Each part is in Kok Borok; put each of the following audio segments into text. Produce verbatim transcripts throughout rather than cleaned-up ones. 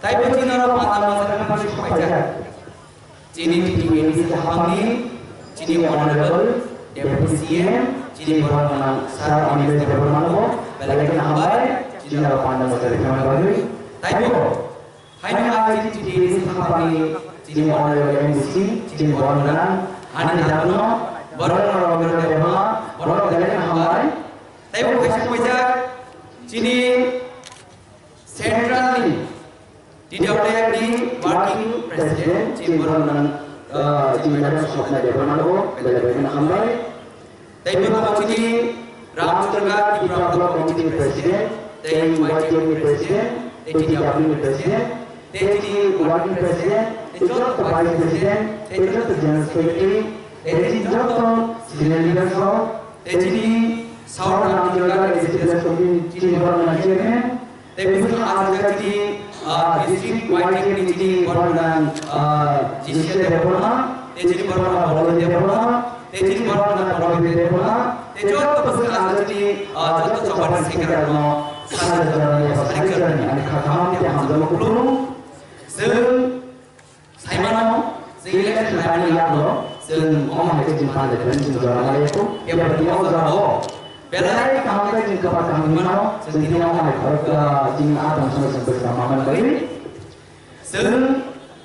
Taibo chini oro panda masa khe phai sokpaijak. Chini T T A D C haphangni chini Honorable Deputy C M, chini borok gwnang Sir Anilesh Debbarma no belai kheno hambai, chini oro panda masa khe phai bagwi. Taibo haino hai chini T T A D C haphangni chini Honorable M D C, chini borok gwnang Hani Dakno, borok gwnang Robindra Debbarma, borok belai kheno hambai. Taibo phai sokpaijak chini Central ni T W F ni working president, chini borok nang, ah, chini madam Swapna Debbarma no belai belai no hambai. Tei borok chini Ramchandra Tripura Block Committee ni president, tei Y T F ni president, tei T W F ni president, tei chini working president, tei joto vice president, tei joto general secretary, tei chini joto senior leaders rok, tei chini South Ramchandra District Committee ni chini borok nang chairman, tei bwswk ajak chini, ah, district Y T F ni chini borok nang, ah, Jisya Debbarma, tei chini borok nang Bolodya Debbarma, tei chini borok nang Prabir Debbarma, tei joto bwswk ajak chini, ah, joto chobani sekra no sari jorani eba sari jorani ani kha kaham tei hamjakma kupulung. Chwng Saimano, chwng election laimani yagulo, chwng omo hai khe chwng panda khlai chwng jora ma yako, kebo tini o jora o. Belai kaham khe chwng kwpar kaham hinmano, chwng tini omo hai khorok, ah, chini a tong sono chwng bwswk ma man bagwi. Chwng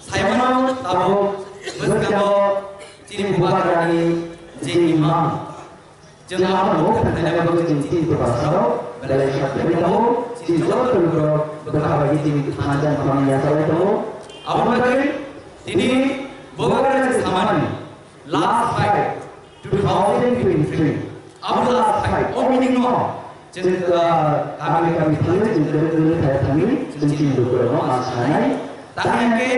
saimano tabuk bwskango chini bubagrani chini mang. Chwng abono bo khainai bagwi chwng tini Tiprasarok belai kha khlai tongo, chini joto lukurok bwkha bai tini thangjani phano yachai tongo. Aboni bagwi tini bubagra chwng samani last fight two thousand twenty-three. Abo last fight, o meaning no chwng, ah, kami kami thangwi chwng kwrwi kwrwi thaya thangwi chwng chini lukurokno ma sanai. Tamo hwnkhe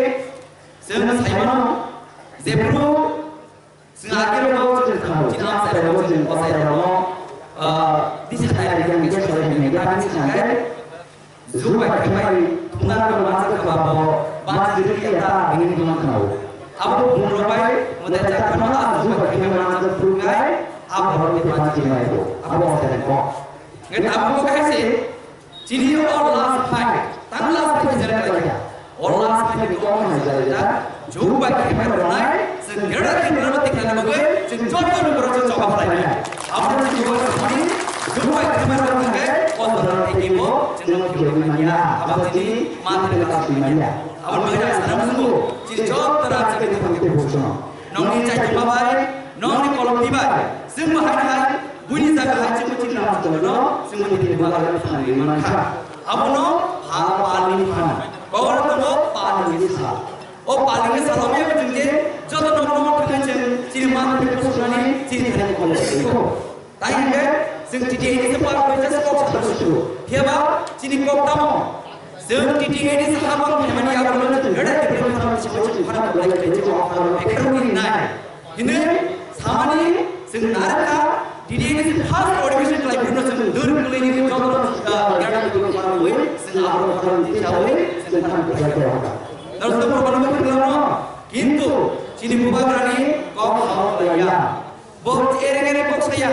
chwng saimano jephru Chwng agirok chwng kha, chini amchairok chwng ochairokno, ah, disa nai rikha hwnkhe sori hwnkhe tani sangai. Juk bai khemai thumnarok mansa kha ba bo, mansa rikha ta hwnwi thumna khnao. Abo bungrok bai mwtai chakma juk bai khemai mansa phuruknai, abo borok tei mansa rimai bo, abo ochairok. Hwnkhe tabuk khe se, Chini o last fight, tang last fight jera kaya. O last fight ko mo hai jera jera. Jumbai khemai ronai, chwng gera khemai ronai tikna bagwi, chwng joto ni borok chwng choba khlainai. Abo ni jumbai khemai, jumbai khemai ronai khe, o jora tei kibo, chwng no kibo manya. Abo chini mantri ka twi manya. Abo ni bagwi sana musungo, chini joto ra chwng ni thangte bosono. Nongni chaituma bai, nongni kolokti bai, chwng bo hai hai, buini jaga hai chwng bo chini ram chwng no, chwng bo chini bubagra thangwi mankha. Abono pha palni phan. Kok tongo palni sal. O palni sal o mebo chwng je, joto nokno thangwi chwng chini mantri pusunani chini thani kolokti kho. Tai hwnkhe chwng T T A D C se par koi just kok sa su. Phiya ba chini kok tamo? Chwng T T A D C se habang hwnmani yagulo chwng gada development se chwng khana bolai khe chwng okharno ekharwi nai. Hwnwi samani chwng narwkha T T A D C se first ordination khlai phano chwng dur kwlwini joto, ah, gada development khlaiwi chwng abo okharno tisawi chwng khana bolai khe okha. Dal se program khlaiwi no, kintu chini bubagrani kok hao ya. Bo ereng ereng kok saya.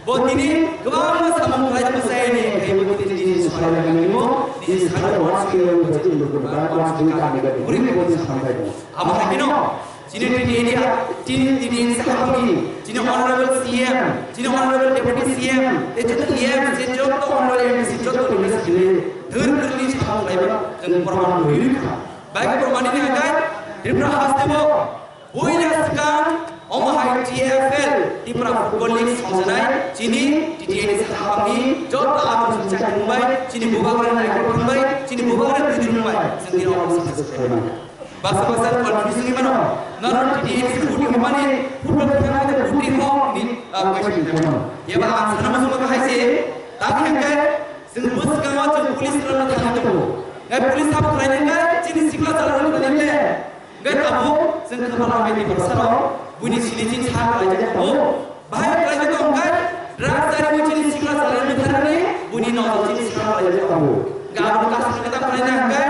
Bo tini kwbangma samung khlai tong saya ni, kaibo tini jini salai nangni bo, jini salai one kilometer tini bo ba one kilometer guri bo tini sampai bo. Abo hai kino, chini tini India, tini tini India sakhamni, chini honorable C M, chini honorable deputy C M, e joto E M, e joto honorable M C, joto minister, dhir dhir ni samung khlai bo, jeng proman hoi kha. Bai proman ni angkai, Tripura haste bo, Buina swkang omo hai T F L, Tipra Football League songjanai chini T T A D C haphangni joto abono chini chakri mungbai, chini bubagra naikol thangbai, chini bubagra twijli mungbai, chwng tini omo success khlaimani. Baksa baksa confusion ni mano, nono T T A D C phuti hwnmani, football thangmani phuti hwnmani, ah, question khlaimano. Eba ang sana muchungo hai se, tamo hwnkhe chwng bwskango chwng police rokno thangwi tongo. Ngai police sabo khlainai ngai chini sikla chala rok khlainai. Hwnkhe tabuk chwng khapang hai ni bwsarok buini sini chini sa khlaijak tongo. Bahai khlaijak tongo hwnkhe drugs ari chini sikla chalani bwtharni buini nokol chini sa khlaijak tongo. Hwnkhe abono kaisa khe ta khlaina hwnkhe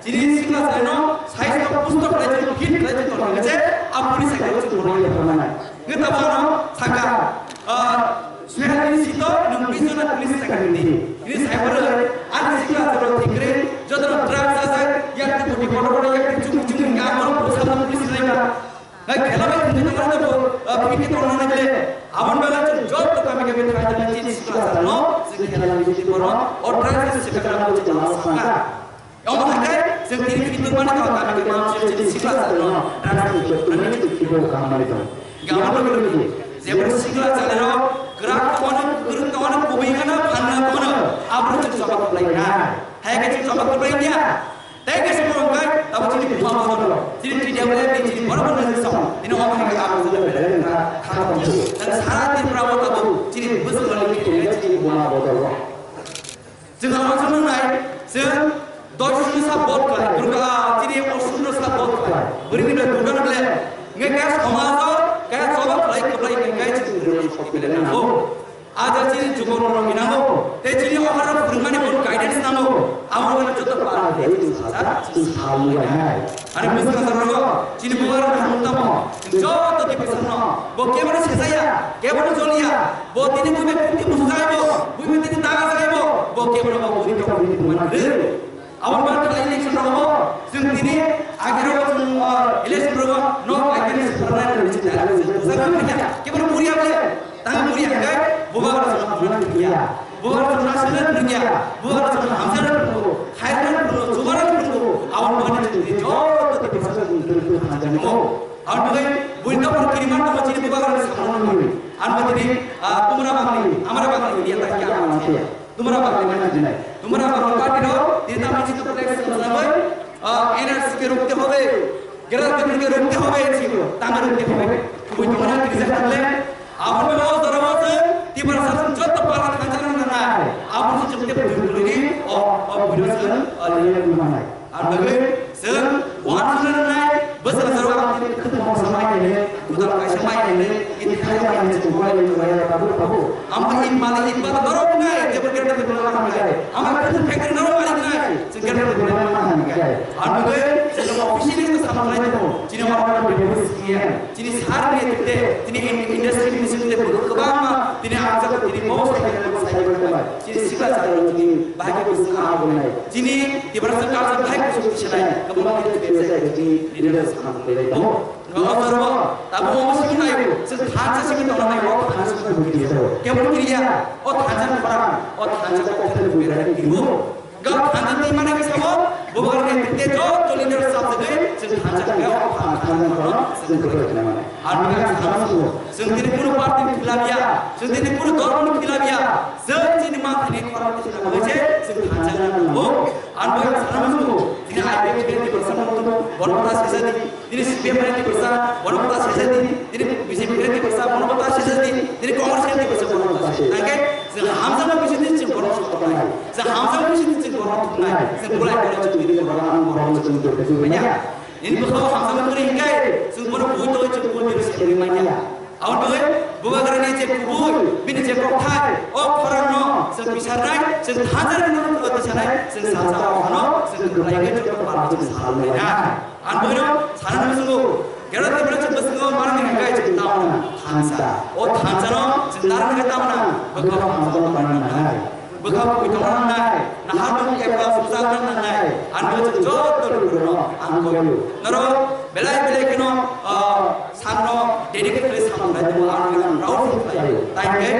chini sikla chalano saisto pusto khlaijak, fit khlaijak tongo hwnkhe se a police hai chwng bono yapharmanai. Hwnkhe tabuk ano sakha, ah, Swiharni sito nwng bish jona police sakha nini. Nini saiboroi ani sikla chalano thikri jotono drugs ajak yak Kotor kotor yak chum chum ya kotor kotor salam di sinai ka. Ngai khela bai thung thung kotor kotor, ah, phi phi kotor nang le. Abon bela chum joto kami kami thai thai chini sikla sa no. Sing khela ni chini kotor. Otra sing sikla na chini sangka. Omo hai kai, chwng tini phi tongmani kok kami khe manwi chini sikla chwngno drugs ni kok tongmani chwng kiphilwi kaham manwi tongo. Gabon logi logi je, jeboni sikla chwngno kwrak tongmani, kwrwng tongmani, kubui gana, phanna tongmani, aboni chwng choba kwplai kha. Hai khe chwng choba kwplai ya. Tei khe chwng wng kha, tabo chini buma bodol, chini T W F ni chini borok ni song, tini omo hai khe abo chwng belai wng kha, kha tong thung. Tei sara Tripura o tabo chini bwswk ni khe chini buma bodol o. Chwng abo chwng nai, chwng dosh ni sa bot khlai, Durga, chini oshun no sa bot khlai. Bwrwi ni bwlai Durga no bwlai. Nge kaya somaj o, kaya choba khlai, kwplai nge kaya chwng Durga no sokti bwlai nango. Aja chini jugo no rok nango. Te chini ohar no phwrwngmani bon guidance nango. Abo no joto para khlai chwng sa, chwng sa lu nai. Ani bwskango rogo, chini bubagra hamung tamo, chwng joto twi bwsakno, bo kebono sejaya, kebono joliya, bo tini buibai khuti musukai bo, buibai tini daga jai bo, bo kebono bo buibai khuti musukai bo. Aboni bagwi election rogo, chwng tini agiro chwng, ah, election rogo, no agini sipharnai rwgwi chini agini chwng bwsakno kebono puriya bole. Tang buri hingkai, bubagra chwngno hamjak rwngya. Bubagra chwngno hamjak rwngya. Bubagra chwngno hamjak rwngya. Khairok rwngya, chubagra rwngya. Aboni bagwi chwng tini joto tini bwsajwk rwngya, rwngya, hamjak rwngya. Aboni bagwi buino bwrwi kiriman tamo chini bubagra ni samung nungwi. Aboni bagwi, ah, tumra bagwi, amra bagwi, ya ta kya amra kya. Tumra bagwi mana jinai. Tumra bagwi party rok, tini tamo chini flex rwngwi, ah, N R C ke rukte hobe. Gera tini ke rukte hobe, chini tamo rukte hobe. Kubui tumra kiri jakle. Aboni o jora o chwng Tiprasa chwng joto para thansa rok nangnai. Aboni chwng tei bwrwi bwrwi o, o bwrwi chwng, o, liya bwrwi manai. Ang bagwi chwng wan chwng nangnai, bwswk jora o ang tini khwtwma samai hwnwi, budal kaisa mai hwnwi, ini khaija mai hwnwi chwng bai bai bai bai tabuk tabuk. Ang bagwi in mali in bata norok wngnai, jebo gera tini bwrwi manai. Ang bagwi khwtwma factory norok malik wngnai, chwng gera tini bwrwi manai. Ang bagwi chwng officially chwng samung khlai tongo. Chini ma wana bwrwi bwrwi siya. Chini sar ni tete, chini in-, industry ni site bwrwi kwbangma, chini amsa, chini bo sai, sai, sai, sai, sai. Chini sikla sakla chini bahai khe bwswk ha bo nai. Chini Tiprasa culture bahai khe bwswk sinai. Kwbangma khe chini sai chini leaders ha bo nai. Ngo o jora bo, tabo omo simi nai bo, se thansa simi tong nai bo, thansa simi bwrwi kiri jao. Kebo kiriya, o thansa ni khorang, o thansa kok thani bwrwi kiri bo. Gak thansa twi mane khe sabo, bubagra ni twi tei joto leader sab jagwi, chwng thansa khe o thansa ni khorang chwng kwrwi khlai mane. Ang nokha sana muchungo, chwng tini kunu party ni khilap ya, chwng tini kunu dhormo ni khilap ya, chwng chini manthani khorang twi sabo je, chwng thansa ni nango. Ang nokha sana muchungo, tini I P F ni khorang twi sabo, borok ta sijadi, Tini C P M ni kwrwngsa, bono kwtal sijadi. Tini B J P ni kwrwngsa, bono kwtal sijadi. Tini Congress ni kwrwngsa, bono kwtal sijadi. Tangkhe chwng hamjakma bisingtwi chwng bono sotonai. Chwng hamjakma bisingtwi chwng bono thumnai. Chwng bolai bono chwng tini bono ang bono chwng tongthai manya. Nini bwkhao hamjakma kwrwi hwnkhe chwng bono bui tongwi chwng bui tongwi se kwrwi manya. Aboni bagwi bubagrani je kubui, bini je kokthai, o khorangno chwng bisarnai, chwng thansa rwno tisarnai, chwng salsa o hano chwng kwplai khe joto barno chwng salnai na. Ang boino sana muchungo, gero tebra chwng bwskango manani hwnkhe chwng tamna thansa. O thansano chwng narwkna tamna, bwkhao hamjakma tongna nangnai. Bwkhao bui tongna nangnai. Nahar nung kepha sukjakna nangnai. Ang bo chwng joto lukurokno ang boyo. Norok belai belai kheno, ah, sanno dedicate khlai samung khlai tongo, ang proud feel khlaio. Tangkhe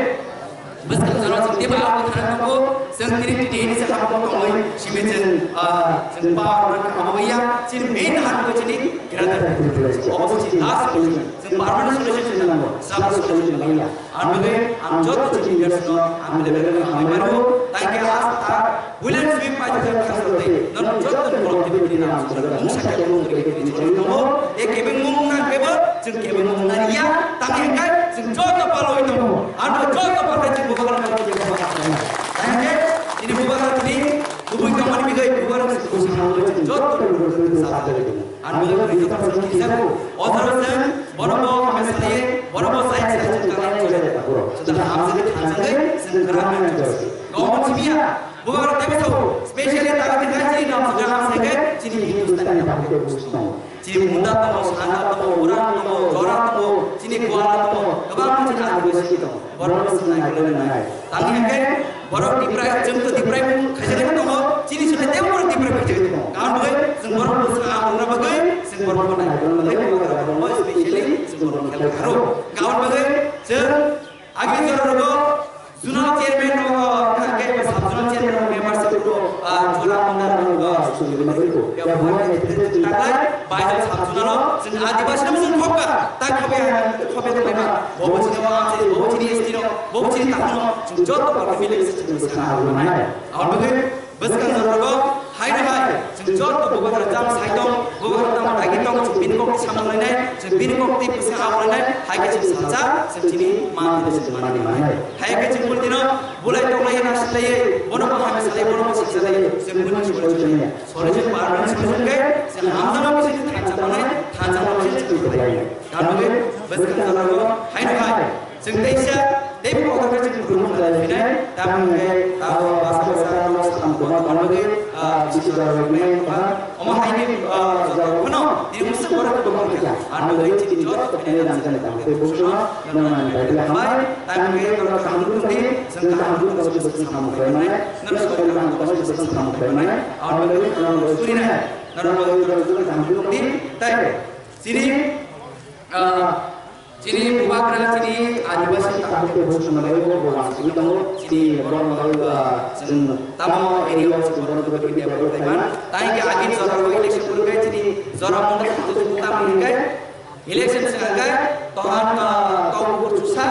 Bwskang jora chwng teibo abo thana tongo, chwng tini tini ini se hamjakma tongwi simi chwng, ah, chwng power rwna hamjakma ya, chini main hamjakma chini greater Tipraland. Obo chini last solution. Chwng permanent solution chwng nango, solution chwng nango. Ang bagwi ang joto chini leaders no ang belai belai hambai mano, tangkhe hasta Bulen sui pai jajak khasrok tei norok joto ni borok tini tini nam sujak mung sakya mung tini tini tini tini tongo. E kebeng mung nang kebo chwng kebeng mung nang ya. Tangwi hwnkhe chwng joto palwi tongo. Ano joto palwi chwng bubagra nang kebo ma khasrok nang. Tangwi hwnkhe tini bubagra tini kubui tongmani bigwi bubagra chwng kusi hamwi chwng joto ni borok tini tini sabjagwi tongo. Ano bagwi tini joto chwng kisa ko. Otro chwng borok bo hamya sani borok bo sai sai chwng kanai chwng jajak borok. Chwng hamjagwi thanjagwi chwng kwrak nang jagwi. Gomon simiya. Bubagra teibo tongo, specially taga tini chini nam sujak ham seke chini Hindustani bagwi teibo buji tongo. Chini Munda tongo, Sanga tongo, Uran tongo, Jora tongo, chini Gwala tongo, kwbangma chini Adivasi tongo. Borok no chwng nai, borok no nai. Tangwi hwnkhe borok Tipra, chwng to Tipra mung khaijak tongo, chini sini teibo borok Tipra khaijak tongo. Karon bagwi chwng borok no chwng Borok nai borok nai borok specially borok khel kharo. Kawan bagai sir agi jora rogo zonal chairman no kha ke sub zonal chairman no member se ko jora manda no suri ma ko ya buai ne te taklai bai sub zonal sing adibasi no sing khopka ta khobe khobe ko ma bobo chini ma bobo chini S T no bobo chini ta no sing jot ko ko mile sing sa ha nai. Awan bagai Bwskang jorao haino hai chwng joto bubagra jam saitong, bubagra tamo dagi tong, chwng bini kokti samung lainai, chwng bini kokti bwswng abo lainai, hai khe chwng salsa, chwng chini manthai chwng mani manai. Hai khe chwng pultino bulai tonglai na silai, bono bo hamya salai, bono bo siksa lai, chwng bini solution ya. Solution parman solution khe chwng hamjama khe chwng thansa manai, thansa manai chwng khlai. Tamni bwskang jorao haino hai chwng teisa teibo kotor khe chwng khulumung khlai phinai, tamni hwnkhe abo basa basa no samung tongma tongmani, ah, bisi jorao hwnwi wngkha. Omo haini, ah, jorao phano tini mwswk borok tongma kha. Ano tei chini joto khe nang jani tang tei bukuno nang nang bai bila hambai, tamni hwnkhe norok kaham dukdi, chwng kaham dukdi, chwng samung khlai mannai, norok soi kaham tongma chwng samung khlai mannai, abo bai norok surinai, norok bai norok kaham dukdi, tei chini Ah, chini bubagra, chini adibasi takhuk tei bwswk no bagwi bo bo uansugwi tongo. Chini borok no bagwi, ah, chwng tamo area o chwng borok no bagwi media borok taiman. Tai hwnkhe agini jora o election phuru khe chini jora mungkha tamo hwnkhe election swkang khe tohan, ah, tong bukur chusa.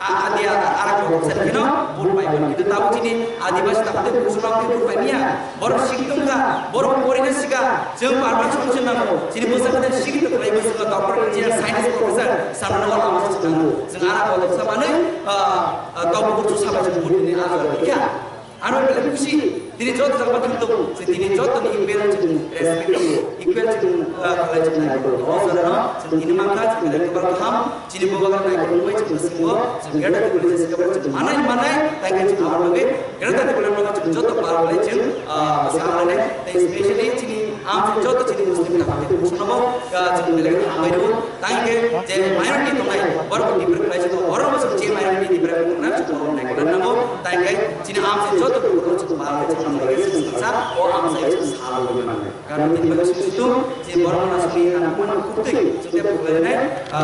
A, adi a, a, arak rok sel kheno vote pai mano. Kintu tabuk chini adibasi takhuk tei bwswk rok tei vote pai manya. Borok sikhi tongkha, borok porina sikha, chwng parman solution nango. Chini bwsa khe sikhi tongkha, bwsa khe doctor, engineer, scientist, professor, samano wala wala sikha nango. Chwng arak rok sa manwi, ah, ah, tong bukur chusa bai chwng vote ni arak rok ya. Ano belai khusi, tini joto jaga tini tongo, se tini joto ni equal chwng respect tongo, equal chwng, ah, khlai chwng nai tongo. O jora no, se tini mangkha, chwng belai kobor kaham, chini bubagra nai tongo, chwng singo, chwng greater Tipraland se kobor chwng manai manai, tai khe chwng abo loge, greater Tipraland no chwng joto pal khlai chwng, ah, sa manai, tai specially chini, am chwng joto chini Muslim ta, chwng no, ah, chwng belai hambai rwo. Tang khe je minority tongnai, borok ni different khlai se tongo, borok bo je minority different tongnai, borok nai khlai nango. Tang khe chini am se joto borok chwng ba khe chwng khlai se sa, o am se chwng sa bo ni manai. Karon tini bo chwng je borok na sini na kuma kutui, chwng te khlai nai.